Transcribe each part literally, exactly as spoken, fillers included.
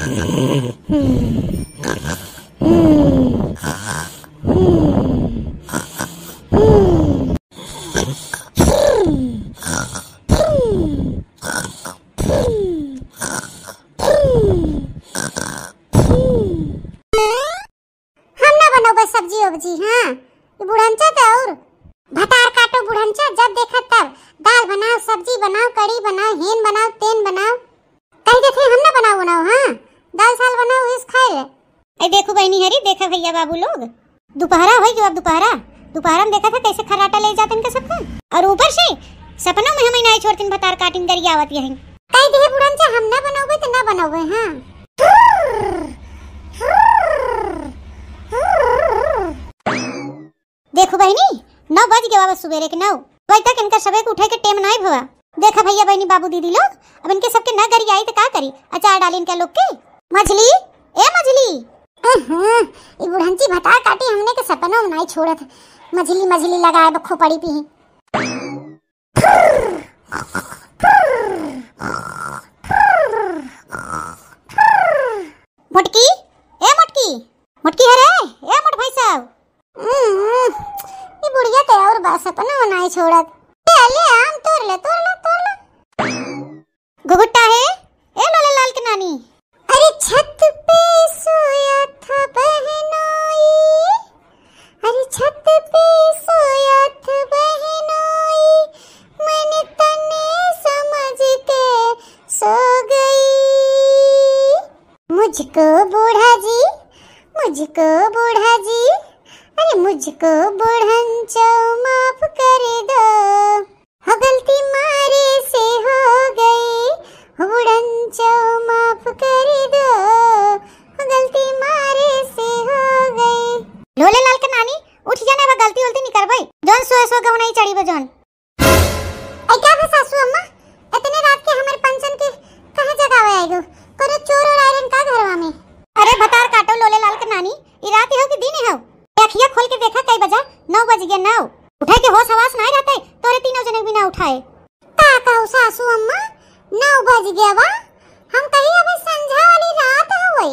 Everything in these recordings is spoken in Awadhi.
हम ना बनउबे सब्जी उब्जी, हाँ। ई बुढ़नचा त और भतार काटो बुढ़नचा, जब देखा तब दाल बनाओ, सब्जी बनाओ, कढ़ी बनाओ, हेन बनाओ, तेन बनाओ। कहि देथे हम ना बनाओ, बनाओ, हाँ। दाल साल बनाओ, उस खाए ले। ए देखो बहिनी हरी, देखा भइया बाबू लोग, दुपहरा होइ गयो, अब दुपहरा, दुपहरा में देखा था कैसे खर्राटा ले जाते इनका सबका। और ऊपर से सपनों में हमें नाई छोड़तिन, भतार काटिन गरियावत यहीं। कहि दिहे बुढ़नचा हम ना बनउबे त ना बनउबे, हाँ। देखो बहिनी, नौ बज गवा बस सुबेरे के नौ। अबइ तक इनका सबे के उठे के टेम नाई भवा। देखा भइया बहिनी बाबू दीदी लोग, अब इनके सबके ना गरियाई त का करी? अचार डाली इनका लोग के। मझली, ए मझली। अहं, ई बुढ़ंची भतार काटी हमने के सपनों में नाई छोड़त। मझली, मझली लगाए बा खोपड़ी पी। मोटकी, ए मोटकी, मोटकी हरे, ए मोट भाई साहब। हम्म, ई बुढ़िया त और बा सपनों में नाई छोड़त। ले, ले, आम तोड़ ले, तोड़ ले, तोड़ ले। घुघुट्टा है, ए लोले लाल के नानी। अरे छत पे सोया था बहनोई, अरे छत पे सोया था बहनोई, मैंने तने समझ के सो गई। मुझको बूढ़ा जी, मुझको बूढ़ा जी, अरे मुझको बूढ़न चौ माफ कर दो। हो गलती मारे से हो गई, हो बुढ़न चौ माफ कर दो, हो गलती मारे से हो गई। लोले लाल के नानी, उठ जाने बा, गलती उलती नहीं करबे। जौन सोए सो गवनाई चढ़ी बा जौन। ऐ का बा सासू अम्मा, इतने रात के हमारे पंचन के कहाँ जगावे आएगो? कोनो चोर और आयरन का घरवा में? अरे भतार काटो लोले लाल के नानी, ई रात हो कि दिन हो? अखिया खोल के देखा कई बजा, नौ बज गया, नौ। उठे के होश हवास नाई रहते, तोरे तीनों जने बिना उठाए। का कहू सासू अम्मा, नौ बज गया बा? हम कही अबे संझा वाली रात हवे।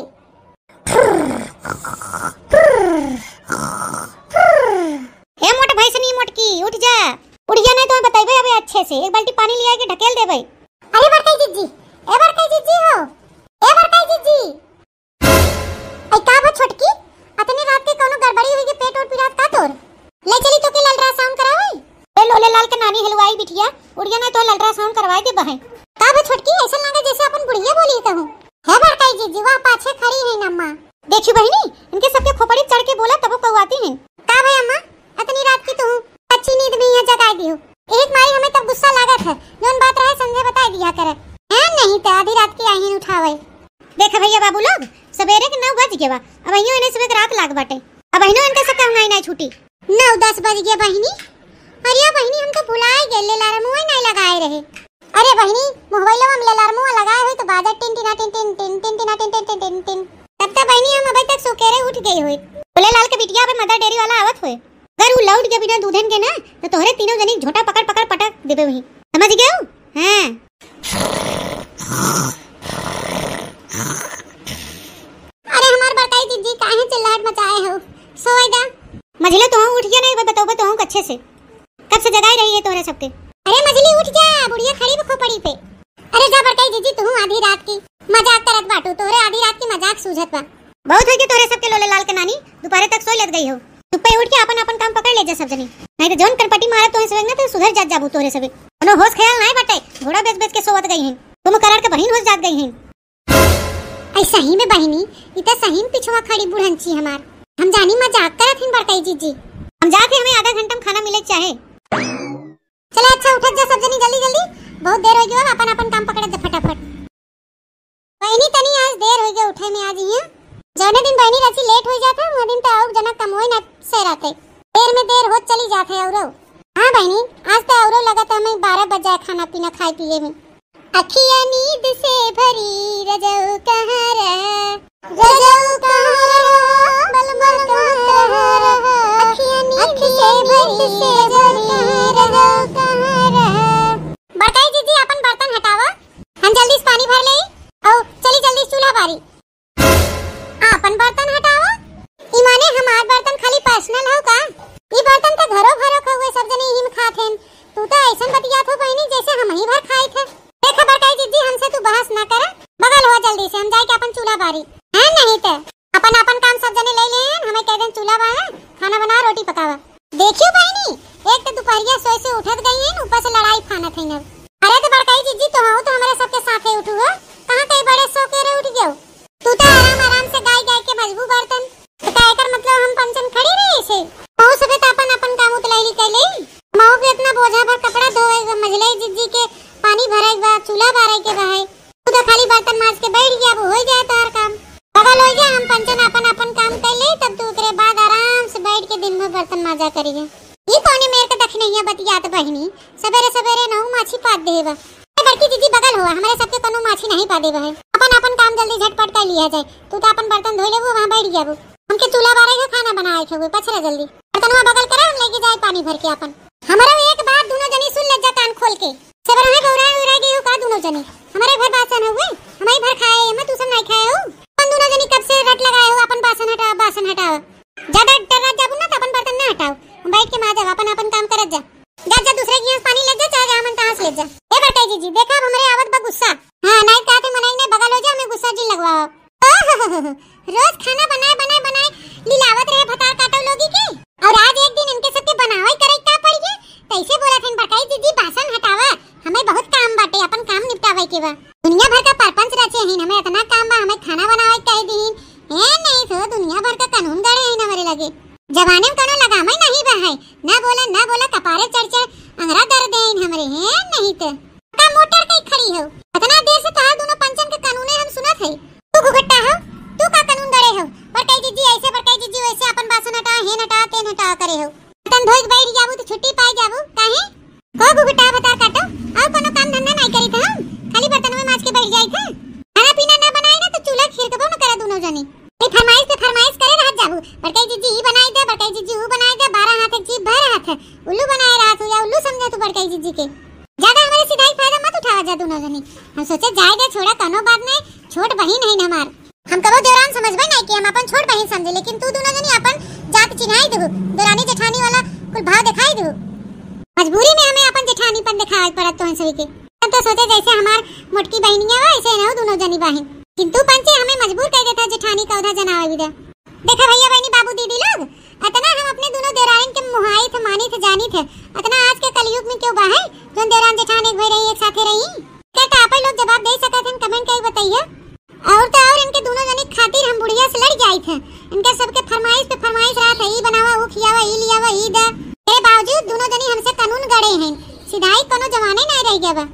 ए मोट भैंसनी मोटकी, उठ जा। उठ जा, नहीं तो मैं बतइबे अबे अच्छे से। एक बाल्टी पानी लिया के ढकेल देबे। अरे बड़काई जिज्जी, ए बड़काई जिज्जी हो, ए बड़काई जिज्जी। ऐ का भा छोटकी, अतने रात के कौनो गड़बड़ी हुई कि पेट ओट पिरात का तोर? ले चली तो के अल्ट्रासाउंड करावे। ए लोले लाल के नानी हलवाई बिटिया, उठ जा नहीं तो अल्ट्रासाउंड करवाए दे बहन। का भा छोटकी, ऐसा लगे जैसे अपन बुढ़िया बोली कहूँ। हे बड़काई जिज्जी, वह पाछे खड़ी है अम्मा। देखियो बहिनी, इनके सबके खोपड़ी चढ़ के बोला तबो कौआती हैं। का भा अम्मा, अतनी रात की तू कच्ची नींद में यहाँ जगाए दियो। एक मारी हमें तब गुस्सा लागत है, जौन बात रहे संझे बताए दिया करे। हैं, नहीं तो आधी रात की आई उठावे। देखा भइया बाबू लोग, सबेरे के नौ बज गया बा, अबहियो इन्हें सुबह के रात लाग बाटे, अबहिनो इनके से कहूँ नाई नाई छूटी। नौ दस बज गया बहिनी। अरे बहिनी, हम तो भुलाए गए, ले अलार्मो नाई लगाए रहे। अरे बहिनी, मोबाइलवा में ले अलार्मो लगाए हुई तो बाजा टिन टिना टिन टिन टिन टिन टिना टिन टिन टिन टिन टिन। तब तो बहिनी हम अबे तक सुकेरे उठ गई हुई। बोले लाल के बिटिया अबे मदर डेयरी वाला आवत हुए। अगर उ लौट गया बिना दूधन के ना, तो तोहरे तीनों जनी झोटा पकड़ पकड़ पटक देबे वहीं। समझ गयो? हाँ। अरे हमार बड़काई जिज्जी, काहे चिल्लाहट मचाए हो? सोए दा। मझिले, तोहूँ उठ गया नहीं, बतौबे तोहूँ अच्छे से। कब से जगाए रही है तोहरे सबके? अरे मझिली, उठ जा, बुढ़िया खड़ी बा खोपड़ी पे। अरे जा बड़काई जिज्जी, तोहूँ आधी रात की मजाक करत बाटू, तोहरे आधी रात की मजाक सूझत बा। बहुत हो गया तोहरे सबके लोले लाल के नानी, दोपहरे तक सोई लग गई हो। चुप्पे उठ के अपन अपन काम पकड़ ले जा सब जनी, नहीं तो जौन कनपटी मारब तोहे सबे ना तो सुधर जात जाबू तोहरे सबे। कोनो होश ख्याल नाय बाटे, घोड़ा बेच बेच के सोवत गई हैं। तुम करार के बहिन होश जात गई हैं। ऐ सही में बहिनी, ई त सही में पिछवा खड़ी बुढ़ंची हमार। हम जानी मजाक करत हिन बड़काई जिज्जी। हम जात ही, हमें आधा घंटा में खाना मिले के चाहे। चला अच्छा उठत जा सब जनी जल्दी जल्दी, बहुत देर हो गया, अपन अपन काम पकड़त जा फटाफट। बहिनी तनी आज देर हो गया उठे में आज यहाँ। जौने दिन बहिनी राची लेट हो जात है, वो दिन तो और जना कमोई ना से रहते। देर में देर होत चली जात है औरो। हाँ बहिनी, आज तो औरो लगत है हमें बारह बजे खाना पीना खाए पिए में। अखिया नींद से भरी रजऊ कहाँ रहा, रजऊ कहाँ रहा, बलमा कहाँ रहा, अखिया नींद से भरी रजऊ कहाँ रहा। बड़काई जिज्जी अपन बर्तन हटावा, हम जल्दी से पानी भर ले और चली जल्दी से चूल्हा बारी। अपन बर्तन हटावा। ई माने हमार बर्तन खाली personal हौ का? ई बर्तन त घरो भरो क हउए, सब जने इही में खात हैं। तू त अइसन बतियात हो बहिनी जइसे हमहीं भर खाइत है। देखा बड़काई जिज्जी, हमसे तू बहस ना करा, बगल हुआ जल्दी से, हम जाइके अपन चूल्हा बारी। हैं नहीं त अपन अपन काम सब जने लइ लेहेन, हमइ कहि देन चूल्हा बारे, खाना बनावा, रोटी पकावा। देखियो बहिनी, एक त दुपहरिया सोए से उठत गइ हैं, ऊपर से लड़ाई फानत हैं अब। अरे त बड़काई जिज्जी, तोहउ त हमरे सबके साथे उठू हो, कहाँ कहीं बड़े सो के रे उठ गयो। तू त आराम आराम से गाइ गाइ के मजबू बर्तन, त का एकर मतलब हम पंचन खड़ी रही से? महू सबे त अपन अपन काम उतलैली कइ लेई, महू के एतना बोझा भर कपड़ा धोए, मझले जिज्जी के पानी भरे के बा, चूल्हा बारे के बा है। तू त खाली बर्तन माज के बैठ गया, अब होइ जाए तोहार काम। बगल होइ गया, हम पंचन अपन अपन काम कइ लेई, तब तू ओकरे बाद आराम से बैठ के दिन भर बर्तन माजा करिहे। ई कौने मेर के दखिनैया बतियात बहिनी, सबेरे सबेरे नहू माछी पाद देहे बा। ए बड़की जिज्जी बगल हुआ, हमरे सबके कौनो माछी नहीं पादे बा है। अपन अपन काम जल्दी झटपट कइ लिहा जाए। तू त अपन बर्तन धोइ लेबू, वहाँ बैठ जाबू। हमके चूल्हा बारे के, खाना बनाए के हुए, पछरा जल्दी। बर्तनवा बगल करा, हम लेके जाए पानी भर के अपन। हमरो एक बात दुनो जनी सुन ले जा कान खोल के। सबेरे बउराए उराए गई हो का दुनो जनी? हमरे घर बासन हुए, हमही भर खाए, एमा तू सब नहीं खाए हो। अपन दुनो जनी कब से रट लगाए हो, अपन बासन हटावा, बासन हटावा। ज्यादा डर्रा जाबू ना त अपन बर्तन ना हटाउ, हम बैठ के माजब, अपन अपन काम करत जा। जा जा दूसरे के यहाँ पानी ले जा, चाहे जहाँ मन तहाँ से ले जा। ए बड़काई जिज्जी, देखा अब हमरे आवत बा गुस्सा। हाँ, नहीं कहते मनई नहीं बगल होइ जा, हमें गुस्सा जिन लगवाओ। ओहो, रोज खाना बनाए बनाए बनाए लिलावत रहे भतार काटो लोगी के, और आज एक दिन इनके सबके बनावे करे का पड़ गया। कैसे बोलत हैं बड़काई जिज्जी, बासन हटावा, हमें बहुत काम बाटे, अपन काम निपटावे के बा। दुनिया भर का परपंच रचे हैं, हमें इतना काम बा, हमें खाना बनावे कह दीन। ए नहीं तो दुनिया भर का कानून गढ़े हैं हमरे लगे। जबाने में कोनो लगाम ही नहीं बा है, ना बोला ना बोला, कपारे चढ़ चढ़ अंगरा दर देन हमरे हैं नहीं तो। का मोटर कई खड़ी हो? इतना देर से तोहार दुनो पंचन के कानूने हम सुनत है। तू घुघट्टा हो, तू का कानून गढ़े हो? बड़काई जिज्जी ऐसे, बड़काई जिज्जी वैसे, अपन बासन हटा, हेन हटा, तेन हटा करे हो। बर्तन धोइ के बैठ जाबू त छुट्टी पाइ जाबू, काहे? को घुघट्टा भतार काटो, और कोनो काम धंधा नहीं करित हम, खाली बर्तन में माज के बैठ जाइत है। खाना पीना ना बनाए ना त चूल्हा खिरकबो न करे दुनो जनी। ए फरमाइश पे फरमाइश करे रहत जाबू, बड़काई जिज्जी ई बनाई दे, बड़काई जिज्जी ऊ बनाई दे, बारह हाथ एक जीभ भर हाथ है, उल्लू बनाए रहत हो या उल्लू समझा तू बड़काई जिज्जी के। ज्यादा हमरे सिधाई फायदा मत उठावा जा दुनो जनी। हम सोचे जाए दे, छोड़ा, कोनो बात नहीं, छोट बहिन है हमार। हम कबो देवरान समझबे नहीं कि हम अपन छोट बहिन समझे, लेकिन तू दुनो जनी अपन जात चिन्हाई देहु, देवरानी जेठानी वाला कुल भाव दिखाई देहु। मजबूरी में हमें अपन जेठानीपन दिखावे पड़त तोहन सभी के। हम तो सोचे जैसे हमार मोटकी बहिनिया बा, ऐसे ना दुनो जनी बाहिन। किंतु पंचे हमें मजबूर कर देता जेठानी का उधा जनावे विदा। देखा भैया बहनी बाबू दीदी लोग, इतना हम अपने दुनो देवरानिन के मुहाइत, मानित, जानित है, इतना आज के कलयुग में क्यों बा है, जोन देवरान जेठान एक भाई रही, एक साथे रही? क्या तो आप ही लोग जवाब दे सकत हैं, comment करके बताइए। और तो और इनके दुनो जनी खातिर हम बुढ़िया से लड़ जाइत है, इनके सबके फरमाइश पे फरमाइश रहत है, ई बनावा, ऊ खियावा, ई लियावा, ई दा। तेरे बावजूद दुनो जनी हमसे कानून गढ़े हैं, सिधाई कोनो जमाने नहीं रह गया बा।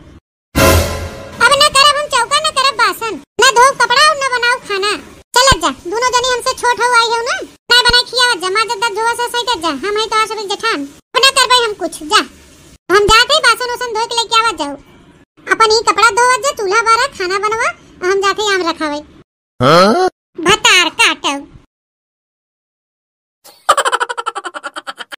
अब न करब हम चौका, न करब बासन, न धोब कपड़ा और न बनाऊ खाना। चलत जा, दुनो जनी हमसे छोट हो आई हो ना, ना बनाई खियावत जा, माजत जा, धोवत जा, सैतत जा, हम है तो सब जेठान, अब न करबे हम कुछ, जा। हम जात है बासन उसन धोए के लेके आवत जाऊ, अपन ई कपड़ा धोवत जा, चूल्हा बारा, खाना बनवा, हम जात है आम रखावे। हाँ? भतार काटो।